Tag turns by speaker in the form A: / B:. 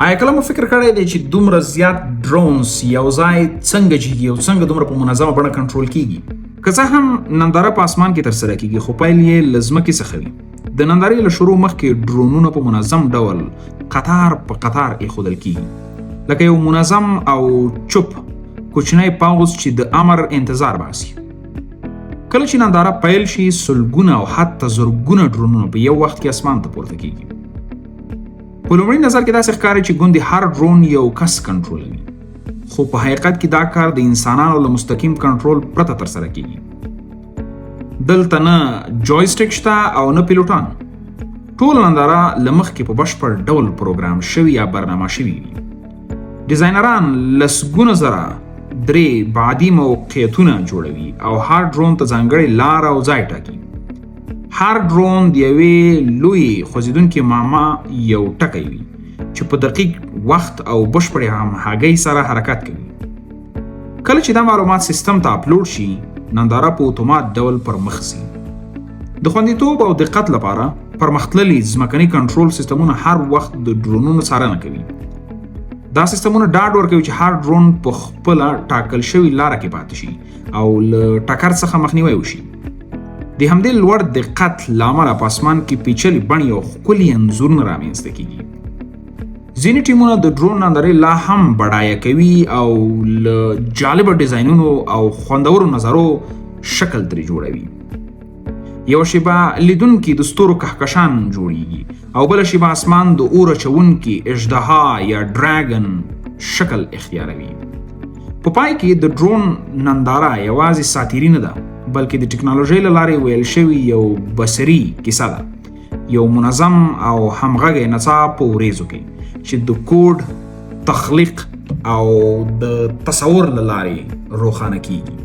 A: آیا کله مو فکر کړی دی چې دومره زیات ډرونز یو ځای څنګه جګي او څنګه دومره په منظمه بڼه کنټرول کیږي؟ که څه هم ننداره په اسمان کې ترسره کیږي، خو پیل یې له ځمکې څخه وي. د نندارې له شروع مخکې ډرونونه په منظم ډول قطار په قطار ایښودل کیږي، لکه یو منظم او چوپ کوچنی پوځ چې د امر انتظار باسي. کله چې ننداره پیل شي، سلګونه او حتی زرګونه ډرونونه په یو وخت کې اسمان ته پورته کیږي. په لومړي نظر کې داسې ښکاري چې ګوندې هر ډرون یو کس کنټرولوي، خو په حقیقت کې دا کار د انسانانو له مستقیم کنټرول پرته ترسره کیږي. دلته نه جویسټیک شته او نه پیلوټان. ټول ننداره له مخکې په بشپړ ډول پروګرام شوي یا برنامه شوي وي. ډیزاینران لسګونه زره درې بعدي موقعیتونه جوړوي او هر ډرون ته ځانګړې لاره او ځای ټاکي. هر ډرون د یوې لویې خوځېدونکې معما یو ټکی وي چې په دقیق وخت او بشپړې همغږۍ سره حرکت کوي. کله چې دا معلومات سیستم ته اپلوډ شي، ننداره په اتومات ډول پر مخ ځي. د خوندیتوب او دقت لپاره پرمختللي ځمکني کنټرول سیستمونه هر وخت د ډرونونو څارنه کوي. دا سیستمونه ډاډ ورکوي چې هر ډرون په خپله ټاکل شوې لاره کې پاتې شي او له ټکر څخه مخنیوی وشي. د همدې لوړ دقت له امله په اسمان کې پیچلې بڼې او ښکلي انځورونه رامنځته کیږي. ځینې ټیمونه د ډرون نندارې لا هم بډایه کوي او له جالبه ډیزاینونو او خوندورو نظرو شکل ترې جوړوي. یوه شیبه لیدونکي د ستورو کهکشان جوړیږي او بله شیبه اسمان د اور اچوونکي اژدها یا ډراګن شکل اختیاروي. په پای کې د ډرون ننداره یوازې ساتیري نه ده، بلکې د ټکنالوژۍ له لارې ویل شوی یو بصري کیسه ده، یو منظم او همغږی نڅا په وریځو کې چې د کوډ، تخلیق او د تصور له لارې روښانه کیږي.